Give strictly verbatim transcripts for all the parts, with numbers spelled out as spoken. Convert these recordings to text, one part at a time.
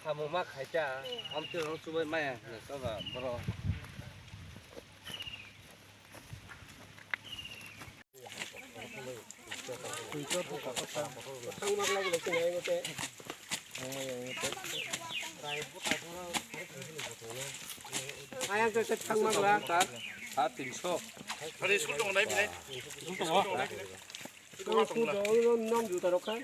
Samung ma khaita, amtwi rok chubai maya hinwi choba borok. Ayang ke thang magla. Sa tinso. School tongo nai bini. School tongo. School tongo, nom juta rok kha.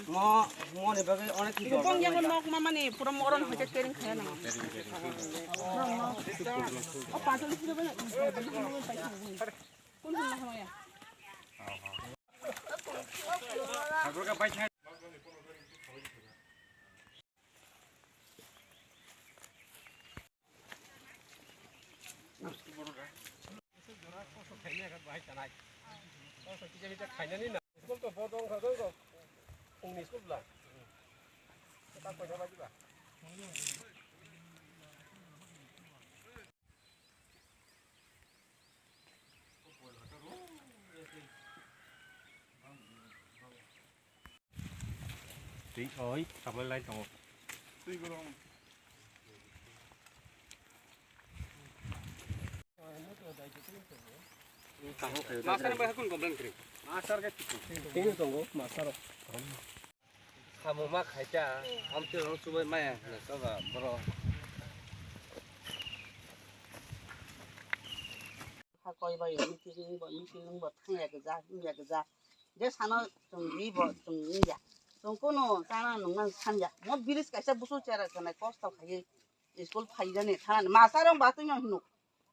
Mo, mo ni bagwi onek ki dor. Bong yang nok mama ni pura moron hoite kering khaya nang. O pajol sila bana. Kun kun na hamaya. Twi oi, tabuk lai tongo. Master bai hakun complain kri. Master ke twi tongo, master. Samung ma khaita, amtwi rok chubai maya hinwi choba borok. Hakoi bai meeting bo, meeting bo thangya gija, wngya gija. Je sano chwng ri bo chwng wngya. Chwng kunu chana nungna sanja. Mo village kaisa busu chera kanai kosto khaiwi school phaijani thanani. Masa rok ba twi no hino.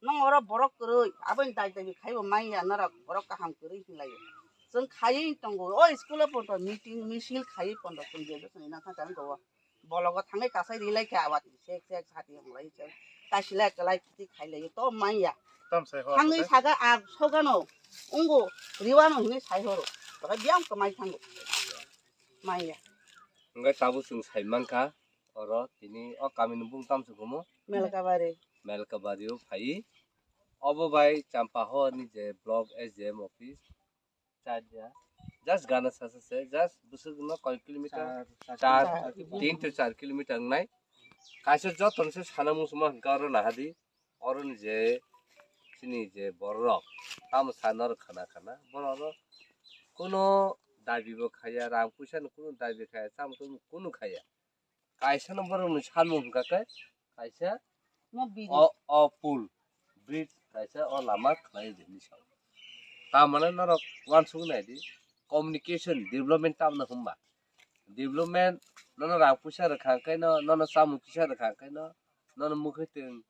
Nong oro borok kwrwi, aboni dai dai khai bo manya norok borok kaham kwrwi hinlaio. Chwng khaiwi tongo, o school o pondo meeting, misil khaiwi pondo chwng graduation ina thang thang go. Bologo thangwi kasai rilai kha awat sek sek sati hamlai se. Kasilai kalai kiti khailaio to manya. Tam sai ho. Thangwi saga a sogano ungo riwano hinwi sai horo. Baka biang kamai thango. Manya. Hingke tabuk chwng sai mankha, oro tini o kamini bung tamsukhumu Melkabari. Melkabari o phai. Obo bai Champahor ni je block S D M office, charja. Just gana sasa se, just bwswk no koi kilometer? Char, char, char, tin to char kilometer wngnai. Kaisa joto no se sana muchungma hwnkhe oro nahadi. Oro ni je chini je borok rok tamo sa norok khana khana borok rok kuno dabi bo khaiya, rang puisa no kuno dabi khaiya, tamo kunu khaiya. Kaisa no borok ni samung hwnkha khe kaisa Mo bridge. O, o pool, bridge kaisa o lama khlai di hinwi sao. Tamani norok uansuk nai di, communication development tamno hwnba. Development nono rang puisa rwkha khe no, nono chamung kisa rwkha khe no, nono mwkhwtwng,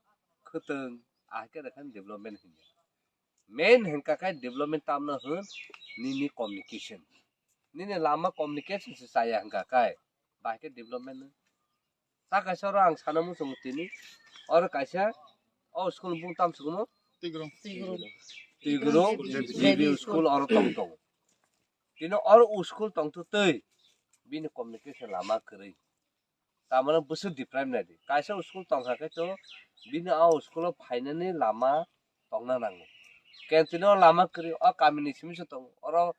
khwtwng, ahai khe rwkha development hinwi. Main hwnkha khe development tamno hwn nini communication. Nini lama communication se chaya hwnkha khe, bahai khe development no. Ta kaisa oro ang sana muchungo tini, oro kaisa o school bung tamsukhumu Tigrum. Tigrum. Tigrum J B school oro tong tongo. Tini oro o school tongtwtwi bini communication lama kwrwi. Tamano bwswk deprive nai di. Kaisa school tongkha khe to bini a school o phainani lama tongna nango. Kentino lama kwrwi o kamini simi se tongo. Oro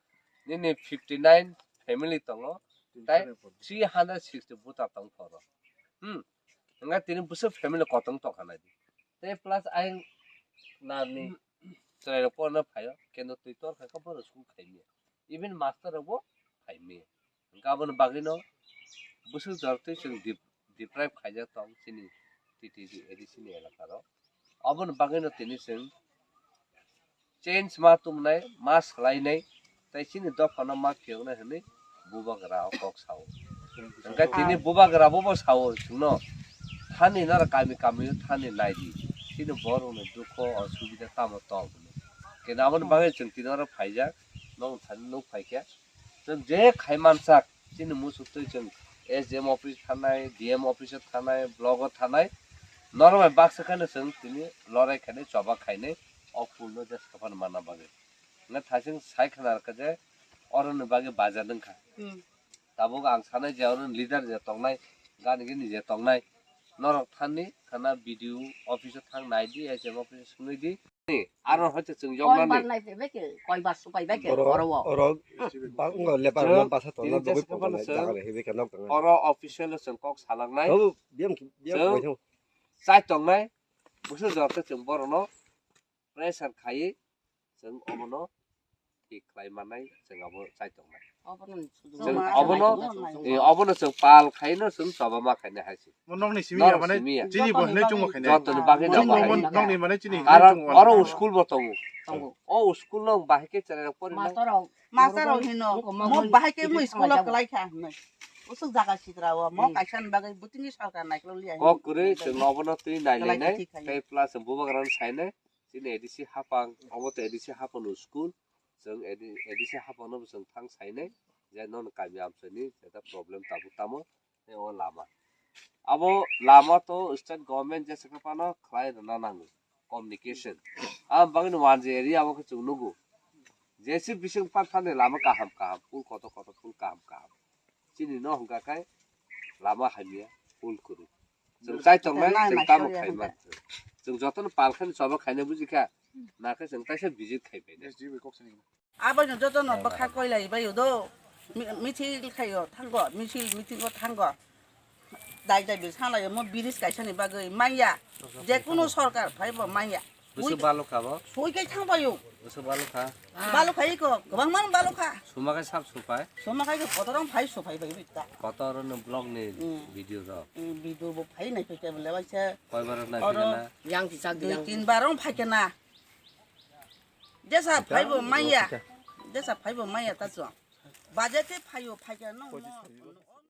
nini fifty nine family tongo. Tai three hundred sixty voter tong phoro. Hmm. Hwnga tini bwswk family kotong tongkha nai di. Tei plus ayang narni chwrairok porna phaio. Kendo twi tor kha khe bono school khaimya. Even master rokbo phaimya. Hwnkhe aboni bagwino bwswk jortwi chwng dep-, deprive khaijak tong chini T T D A D C ni elaka rok. Aboni bagwino tini chwng change ma tubunai, ma swlainai, tei chini dophano ma phiyoknai hwnwi bubagra o kok sao. Hwnkhe tini bubagra bobo sao chwngno, thani noro kami kami thani naidi, chini borokni dukho osubida tamo tong hwnwi. Khe aboni bagwi chwng tini oro phaijak, nong thani nuk phaikha. Chwng je khai mansak, chini muchuk twi chwng S D M office thanai, D M office o thanai, block o thanai, norok bai baksa kheno chwng tini lorai khainai, choba khainai, o pool no je saphano manna bagwi. Hwnkhe thaichung sai khna rwkha je, oroni bagwi bajar wngkha. Hmm. Tabuk ang sanai je oroni leader je tongnai, Gani gini je tongnai. Norok thani khana B D O office o thang nai di, H M office o swngwi di. Ni, aro hoite chwng jok nani. Koi bar nai phai bai khe, koi bar supai bai khe, oro o. Oro, ba, wngkha lebar Chwng, basa tini tongna bagwi jesa potonai, khe jaga rehai bai khe nok tongnai. Oro official o chwng kok salak nai. Chwng, chai tongnai. Busu jor khe chwng borok no pressure khai, chwng omono thik khlai mannai, chwng abo chai tongnai. Obono Chwng obono, eh, obono chwng pal khaino chwng choba ma khainai hai se. Mo nokni simi ya mane chini bo hinwi chungma khainai. Jotoni bagwi na bahai. Nokni mane chini hinwi chungma. Oro school bo tongo. Tongo. O school no bahai khe chwrai rok pori nai. Master rok. Master rok hino. Mo bahai khe mo school o kwlai kha hinwi. Usuk jaga sitra o mo kaisa ni bagwi butini sarkar naikololiya. Kok kwrwi chwng obono twi nai lainai. Tei plus bubagra no sainai. Chini A D C hapang, obo to A D C hapang no school. Chwng A D, A D C hapang no bo chwng thang sainai. Je nono kami amchaini jeta problem tabuk tamo. Tei o lama. Abo lama to state government jesa khe phano khlai rwna nango. Communication. Ang bagwi no one G area o khe chwng nugo. Jesi bising pathani lama kaham kaham, phul kotor kotor, phul kaham kaham. Chini no hwnkha khe lama hamya, phul kwrwi. Chwng chai tongnai, chwng tamo khai man. Chwng jotono pal khe choba khainai buji kha. Na khe chwng taisa visit khai bai. Abono jotono bwkha koilai bai do. Mi-, misil khaio thango, misil meeting o thango. Dai dai bil sanglai mo bridge kaisa ni bagwi manya. Je kunu sorkar phai bo manya. Busu balukha bo? Sui kai thang bayo. Busu balukha? Balukha iko, kwbang man balukha. Suma kai sab supai? Suma kai ko kotorong phai supai bai bita. Kotor no block ni video rok. Video bo phai nai phai ke bole bai se. Koi bar nai phai na? Yang ki chak dui tin bar ong phai ke na. Jesa phaibo maya. Jesa phaibo maya ta chwng. Baje te phaio phaikha nong no.